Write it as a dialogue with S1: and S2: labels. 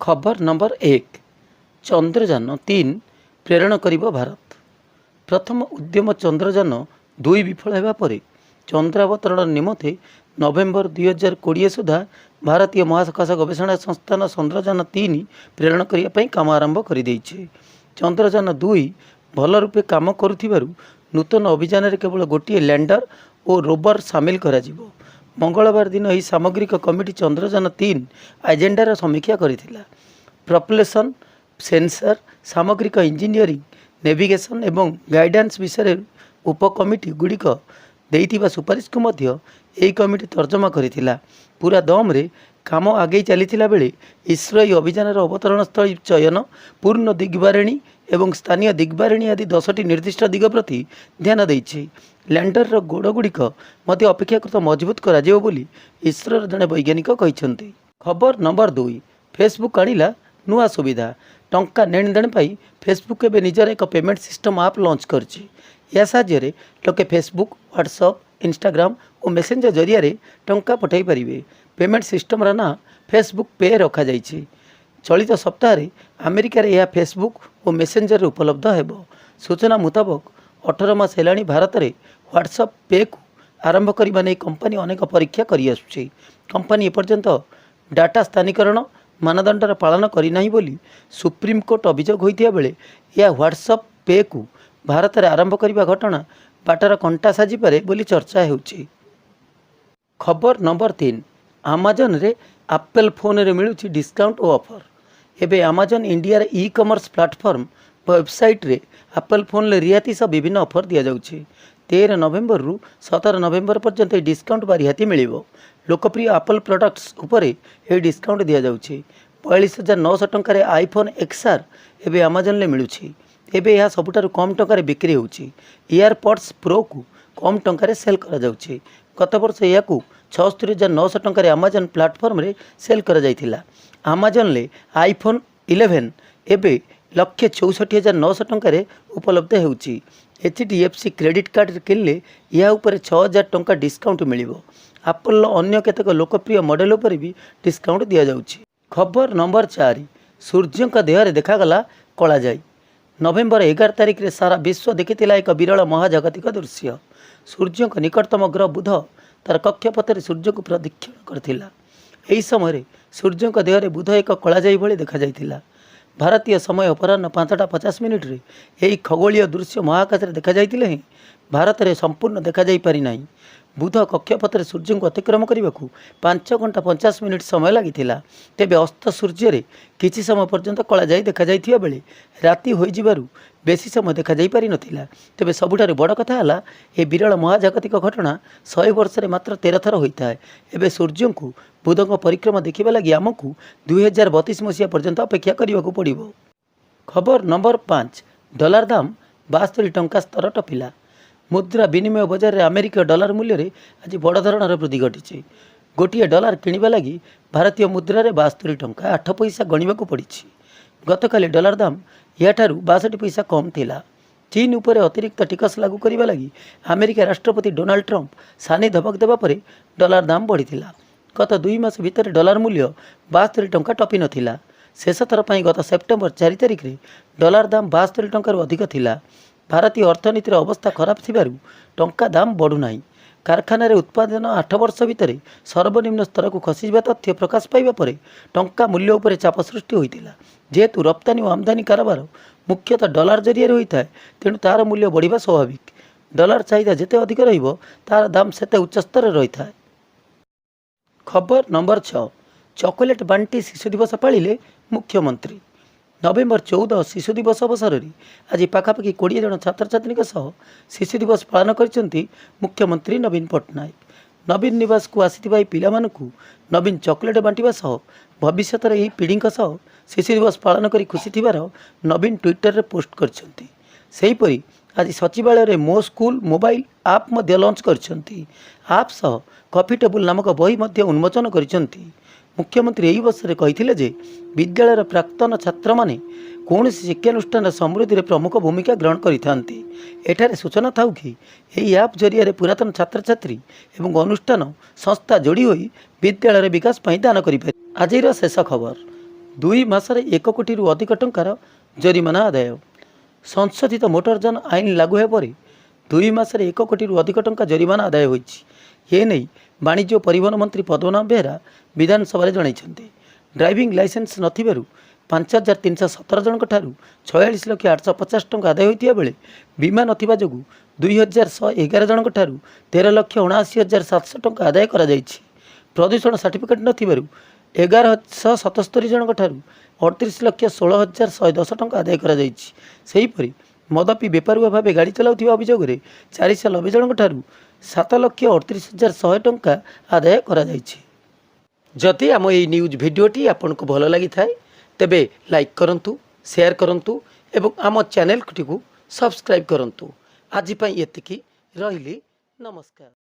S1: ଖବର ନମ୍ବର 1, ଚନ୍ଦ୍ରଯାନ 3 ପ୍ରେରଣ କରିବ ଭାରତ। ପ୍ରଥମ ଉଦ୍ୟମ ଚନ୍ଦ୍ରଯାନ 2 ବିଫଳ ହେବା ପରେ ଚନ୍ଦ୍ରାବତରଣ ନିମନ୍ତେ ନଭେମ୍ବର 2020 ସୁଦ୍ଧା ଭାରତୀୟ ମହାକାଶ ଗବେଷଣା ସଂସ୍ଥାନ ଚନ୍ଦ୍ରଯାନ 3 ପ୍ରେରଣ କରିବା ପାଇଁ କାମ ଆରମ୍ଭ କରିଦେଇଛି। ଚନ୍ଦ୍ରଯାନ 2 ଭଲ ରୂପେ କାମ କରୁଥିବାରୁ ନୂତନ ଅଭିଯାନରେ କେବଳ ଗୋଟିଏ ଲ୍ୟାଣ୍ଡର ଓ ରୋଭର ସାମିଲ କରାଯିବ। ମଙ୍ଗଳବାର ଦିନ ଏହି ସାମଗ୍ରିକ କମିଟି ଚନ୍ଦ୍ରଯାନ 3 ଏଜେଣ୍ଡାର ସମୀକ୍ଷା କରିଥିଲା। ପ୍ରପଲସନ୍, ସେନ୍ସର, ସାମଗ୍ରିକ ଇଞ୍ଜିନିୟରିଂ, ନେଭିଗେସନ୍ ଏବଂ ଗାଇଡାନ୍ସ ବିଷୟରେ ଉପକମିଟି ଗୁଡ଼ିକ ଦେଇଥିବା ସୁପାରିଶକୁ ମଧ୍ୟ ଏହି କମିଟି ତର୍ଜମା କରିଥିଲା। ପୁରା ଦମରେ କାମ ଆଗେଇ ଚାଲିଥିଲା ବେଳେ ଇସ୍ରୋ ଏହି ଅଭିଯାନର ଅବତରଣ ସ୍ଥଳୀ ଚୟନ, ପୂର୍ଣ୍ଣ ଦିଗ୍ବାରେଣୀ ଏବଂ ସ୍ଥାନୀୟ ଦିଗ୍ବାରେଣୀ ଆଦି 10ଟି ନିର୍ଦ୍ଦିଷ୍ଟ ଦିଗ ପ୍ରତି ଧ୍ୟାନ ଦେଇଛି। ଲ୍ୟାଣ୍ଡରର ଗୋଡ଼ଗୁଡ଼ିକ ମଧ୍ୟ ଅପେକ୍ଷାକୃତ ମଜବୁତ କରାଯିବ ବୋଲି ଇସ୍ରୋର ଜଣେ ବୈଜ୍ଞାନିକ କହିଛନ୍ତି। ଖବର ନମ୍ବର 2, ଫେସବୁକ୍ ଆଣିଲା ନୂଆ ସୁବିଧା। ଟଙ୍କା ନେଣଦେଣ ପାଇଁ ଫେସବୁକ୍ ଏବେ ନିଜର ଏକ ପେମେଣ୍ଟ ସିଷ୍ଟମ୍ ଆପ୍ ଲଞ୍ଚ କରିଛି। ଏହା ସାହାଯ୍ୟରେ ଲୋକେ ଫେସବୁକ୍, ହ୍ୱାଟ୍ସଆପ୍, ଇନଷ୍ଟାଗ୍ରାମ ଓ ମେସେଞ୍ଜର ଜରିଆରେ ଟଙ୍କା ପଠାଇ ପାରିବେ। ପେମେଣ୍ଟ ସିଷ୍ଟମର ନାଁ ଫେସବୁକ୍ ପେ ରଖାଯାଇଛି। ଚଳିତ ସପ୍ତାହରେ ଆମେରିକାରେ ଏହା ଫେସବୁକ୍ ଓ ମେସେଞ୍ଜରରେ ଉପଲବ୍ଧ ହେବ। ସୂଚନା ମୁତାବକ, 18 ମାସ ହେଲାଣି ଭାରତରେ ହ୍ୱାଟ୍ସଆପ୍ ପେକୁ ଆରମ୍ଭ କରିବା ନେଇ କମ୍ପାନୀ ଅନେକ ପରୀକ୍ଷା କରିଆସୁଛି। କମ୍ପାନୀ ଏପର୍ଯ୍ୟନ୍ତ ଡାଟା ସ୍ଥାନୀକରଣ ମାନଦଣ୍ଡର ପାଳନ କରିନାହିଁ ବୋଲି ସୁପ୍ରିମକୋର୍ଟ ଅଭିଯୋଗ ହୋଇଥିବା ବେଳେ ଏହା ହ୍ୱାଟ୍ସଆପ୍ ପେକୁ ଭାରତରେ ଆରମ୍ଭ କରିବା ଘଟଣା ବାଟର କଣ୍ଟା ସାଜିପାରେ ବୋଲି ଚର୍ଚ୍ଚା ହେଉଛି। ଖବର ନମ୍ବର 3, ଆମାଜନରେ ଆପେଲ୍ ଫୋନରେ ମିଳୁଛି ଡିସ୍କାଉଣ୍ଟ ଓ ଅଫର୍। ଏବେ ଆମାଜନ ଇଣ୍ଡିଆର ଇ କମର୍ସ ପ୍ଲାଟଫର୍ମ ୱେବସାଇଟ୍ରେ ଆପେଲ୍ ଫୋନରେ ରିହାତି ସହ ବିଭିନ୍ନ ଅଫର୍ ଦିଆଯାଉଛି। 13 ନଭେମ୍ବରରୁ 17 ନଭେମ୍ବର ପର୍ଯ୍ୟନ୍ତ ଏହି ଡିସ୍କାଉଣ୍ଟ ବା ରିହାତି ମିଳିବ। ଲୋକପ୍ରିୟ ଆପଲ୍ ପ୍ରଡକ୍ଟସ୍ ଉପରେ ଏହି ଡିସ୍କାଉଣ୍ଟ ଦିଆଯାଉଛି। 42,900 ଟଙ୍କାରେ ଆଇଫୋନ୍ ଏକ୍ସଆର୍ ଏବେ ଆମାଜନରେ ମିଳୁଛି। ଏବେ ଏହା ସବୁଠାରୁ କମ୍ ଟଙ୍କାରେ ବିକ୍ରି ହେଉଛି। ଏୟାରପଡ୍ସ ପ୍ରୋକୁ କମ୍ ଟଙ୍କାରେ ସେଲ୍ କରାଯାଉଛି। ଗତ ବର୍ଷ ଏହାକୁ 76,900 ଟଙ୍କାରେ ଆମାଜନ ପ୍ଲାଟଫର୍ମରେ ସେଲ୍ କରାଯାଇଥିଲା। ଆମାଜନରେ ଆଇଫୋନ୍ 11 ଏବେ 1,64,900 ଟଙ୍କାରେ ଉପଲବ୍ଧ ହେଉଛି। H D F C credit କାର୍ଡ଼ରେ କିଣିଲେ ଏହା ଉପରେ 6,000 ଟଙ୍କା ଡିସ୍କାଉଣ୍ଟ ମିଳିବ। ଆପଲ୍ର ଅନ୍ୟ କେତେକ ଲୋକପ୍ରିୟ ମଡ଼େଲ ଉପରେ ବି ଡିସ୍କାଉଣ୍ଟ ଦିଆଯାଉଛି। ଖବର ନମ୍ବର 4, ସୂର୍ଯ୍ୟଙ୍କ ଦେହରେ ଦେଖାଗଲା କଳାଜାଇ। ନଭେମ୍ବର 11 ତାରିଖରେ ସାରା ବିଶ୍ୱ ଦେଖିଥିଲା ଏକ ବିରଳ ମହାଜାଗତିକ ଦୃଶ୍ୟ। ସୂର୍ଯ୍ୟଙ୍କ ନିକଟତମ ଗ୍ରହ ବୁଧ ତାର କକ୍ଷପଥରେ ସୂର୍ଯ୍ୟକୁ ପ୍ରଦକ୍ଷିଣ କରିଥିଲା। ଏହି ସମୟରେ ସୂର୍ଯ୍ୟଙ୍କ ଦେହରେ ବୁଧ ଏକ କଳାଜାଇ ଭଳି ଦେଖାଯାଇଥିଲା। ଭାରତୀୟ ସମୟ ଅପରାହ୍ନ 5ଟା 50 ମିନିଟରେ ଏହି ଖଗୋଳୀୟ ଦୃଶ୍ୟ ମହାକାଶରେ ଦେଖାଯାଇଥିଲେ ହେଁ ଭାରତରେ ସମ୍ପୂର୍ଣ୍ଣ ଦେଖାଯାଇ ପାରିନାହିଁ। ବୁଧ କକ୍ଷପଥରେ ସୂର୍ଯ୍ୟଙ୍କୁ ଅତିକ୍ରମ କରିବାକୁ 5 ଘଣ୍ଟା 50 ମିନିଟ୍ ସମୟ ଲାଗିଥିଲା। ତେବେ ଅସ୍ତ ସୂର୍ଯ୍ୟରେ କିଛି ସମୟ ପର୍ଯ୍ୟନ୍ତ କଳାଜାଇ ଦେଖାଯାଇଥିବା ବେଳେ ରାତି ହୋଇଯିବାରୁ ବେଶୀ ସମୟ ଦେଖାଯାଇ ପାରିନଥିଲା। ତେବେ ସବୁଠାରୁ ବଡ଼ କଥା ହେଲା, ଏ ବିରଳ ମହାଜାଗତିକ ଘଟଣା 100 ବର୍ଷରେ ମାତ୍ର 13 ଥର ହୋଇଥାଏ। ଏବେ ସୂର୍ଯ୍ୟଙ୍କୁ ବୁଧଙ୍କ ପରିକ୍ରମା ଦେଖିବା ଲାଗି ଆମକୁ 2032 ମସିହା ପର୍ଯ୍ୟନ୍ତ ଅପେକ୍ଷା କରିବାକୁ ପଡ଼ିବ। ଖବର ନମ୍ବର 5, ଡଲାର ଦାମ 72 ଟଙ୍କା ସ୍ତର ଟପିଲା। ମୁଦ୍ରା ବିନିମୟ ବଜାରରେ ଆମେରିକୀୟ ଡଲାର ମୂଲ୍ୟରେ ଆଜି ବଡ଼ ଧରଣର ବୃଦ୍ଧି ଘଟିଛି। ଗୋଟିଏ ଡଲାର କିଣିବା ଲାଗି ଭାରତୀୟ ମୁଦ୍ରାରେ 72 ଟଙ୍କା 8 ପଇସା ଗଣିବାକୁ ପଡ଼ିଛି। ଗତକାଲି ଡଲାର ଦାମ ଏହାଠାରୁ 62 ପଇସା କମ୍ ଥିଲା। ଚୀନ ଉପରେ ଅତିରିକ୍ତ ଟିକସ ଲାଗୁ କରିବା ଲାଗି ଆମେରିକା ରାଷ୍ଟ୍ରପତି ଡୋନାଲ୍ଡ ଟ୍ରମ୍ପ ସାନି ଧମକ ଦେବା ପରେ ଡଲାର ଦାମ ବଢ଼ିଥିଲା। ଗତ 2 ମାସ ଭିତରେ ଡଲାର ମୂଲ୍ୟ 72 ଟଙ୍କା ଟପି ନଥିଲା। ଶେଷ ଥର ପାଇଁ ଗତ ସେପ୍ଟେମ୍ବର 4 ତାରିଖରେ ଡଲାର ଦାମ 72 ଟଙ୍କାରୁ ଅଧିକ ଥିଲା। ଭାରତୀୟ ଅର୍ଥନୀତିର ଅବସ୍ଥା ଖରାପ ଥିବାରୁ ଟଙ୍କା ଦାମ ବଢ଼ୁନାହିଁ। କାରଖାନାରେ ଉତ୍ପାଦନ 8 ବର୍ଷ ଭିତରେ ସର୍ବନିମ୍ନ ସ୍ତରକୁ ଖସିଯିବା ତଥ୍ୟ ପ୍ରକାଶ ପାଇବା ପରେ ଟଙ୍କା ମୂଲ୍ୟ ଉପରେ ଚାପ ସୃଷ୍ଟି ହୋଇଥିଲା। ଯେହେତୁ ରପ୍ତାନି ଓ ଆମଦାନୀ କାରବାର ମୁଖ୍ୟତଃ ଡଲାର ଜରିଆରେ ହୋଇଥାଏ, ତେଣୁ ତା'ର ମୂଲ୍ୟ ବଢ଼ିବା ସ୍ୱାଭାବିକ। ଡଲାର ଚାହିଦା ଯେତେ ଅଧିକ ରହିବ, ତା'ର ଦାମ ସେତେ ଉଚ୍ଚ ସ୍ତରରେ ରହିଥାଏ। ଖବର ନମ୍ବର 6, ଚକୋଲେଟ୍ ବାଣ୍ଟି ଶିଶୁ ଦିବସ ପାଳିଲେ ମୁଖ୍ୟମନ୍ତ୍ରୀ। ନଭେମ୍ବର 14 ଶିଶୁ ଦିବସ ଅବସରରେ ଆଜି ପାଖାପାଖି 20 ଜଣ ଛାତ୍ରଛାତ୍ରୀଙ୍କ ସହ ଶିଶୁ ଦିବସ ପାଳନ କରିଛନ୍ତି ମୁଖ୍ୟମନ୍ତ୍ରୀ ନବୀନ ପଟ୍ଟନାୟକ। ନବୀନ ନିବାସକୁ ଆସିଥିବା ଏହି ପିଲାମାନଙ୍କୁ ନବୀନ ଚକୋଲେଟ୍ ବାଣ୍ଟିବା ସହ ଭବିଷ୍ୟତରେ ଏହି ପିଢ଼ିଙ୍କ ସହ ଶିଶୁ ଦିବସ ପାଳନ କରି ଖୁସି ଥିବାର ନବୀନ ଟ୍ୱିଟରରେ ପୋଷ୍ଟ କରିଛନ୍ତି। ସେହିପରି ଆଜି ସଚିବାଳୟରେ ମୋ ସ୍କୁଲ ମୋବାଇଲ ଆପ୍ ମଧ୍ୟ ଲଞ୍ଚ କରିଛନ୍ତି। ଆପ୍ ସହ କଫି ଟେବୁଲ୍ ନାମକ ବହି ମଧ୍ୟ ଉନ୍ମୋଚନ କରିଛନ୍ତି। ମୁଖ୍ୟମନ୍ତ୍ରୀ ଏହି ଅବସରରେ କହିଥିଲେ ଯେ ବିଦ୍ୟାଳୟର ପ୍ରାକ୍ତନ ଛାତ୍ରମାନେ କୌଣସି ଶିକ୍ଷାନୁଷ୍ଠାନର ସମୃଦ୍ଧିରେ ପ୍ରମୁଖ ଭୂମିକା ଗ୍ରହଣ କରିଥାନ୍ତି। ଏଠାରେ ସୂଚନା ଥାଉ କି, ଏହି ଆପ୍ ଜରିଆରେ ପୁରାତନ ଛାତ୍ରଛାତ୍ରୀ ଏବଂ ଅନୁଷ୍ଠାନ ସଂସ୍ଥା ଯୋଡ଼ି ହୋଇ ବିଦ୍ୟାଳୟର ବିକାଶ ପାଇଁ ଦାନ କରିପାରିବେ। ଆଜିର ଶେଷ ଖବର, 2 ମାସରେ 1 କୋଟିରୁ ଅଧିକ ଟଙ୍କାର ଜରିମାନା ଆଦାୟ। ସଂଶୋଧିତ ମୋଟରଯାନ ଆଇନ ଲାଗୁ ହେବା ପରେ 2 ମାସରେ 1 କୋଟିରୁ ଅଧିକ ଟଙ୍କା ଜରିମାନା ଆଦାୟ ହୋଇଛି। ଏନେଇ ବାଣିଜ୍ୟ ଓ ପରିବହନ ମନ୍ତ୍ରୀ ପଦ୍ମନାଭ ବେହେରା ବିଧାନସଭାରେ ଜଣାଇଛନ୍ତି। ଡ୍ରାଇଭିଂ ଲାଇସେନ୍ସ ନଥିବାରୁ 5317 ଜଣଙ୍କ ଠାରୁ 46 ଲକ୍ଷ 850 ଟଙ୍କା ଆଦାୟ ହୋଇଥିବା ବେଳେ ବୀମା ନଥିବା ଯୋଗୁଁ 2111 ଜଣଙ୍କ ଠାରୁ 13,79,700 ଟଙ୍କା ଆଦାୟ କରାଯାଇଛି। ପ୍ରଦୂଷଣ ସାର୍ଟିଫିକେଟ୍ ନଥିବାରୁ 1177 ଜଣଙ୍କ ଠାରୁ 38,16,110 ଟଙ୍କା ଆଦାୟ କରାଯାଇଛି। ସେହିପରି ମଦ ପିଇ ବେପରୁଆ ଭାବେ ଗାଡ଼ି ଚଲାଉଥିବା ଅଭିଯୋଗରେ 490 ଜଣଙ୍କ ଠାରୁ 7,38,100 ଟଙ୍କା ଆଦାୟ କରାଯାଇଛି। ଯଦି ଆମ ଏହି ନ୍ୟୁଜ୍ ଭିଡ଼ିଓଟି ଆପଣଙ୍କୁ ଭଲ ଲାଗିଥାଏ, ତେବେ ଲାଇକ୍ କରନ୍ତୁ, ସେୟାର କରନ୍ତୁ ଏବଂ ଆମ ଚ୍ୟାନେଲଟିକୁ ସବସ୍କ୍ରାଇବ୍ କରନ୍ତୁ। ଆଜି ପାଇଁ ଏତିକି ରହିଲି। ନମସ୍କାର।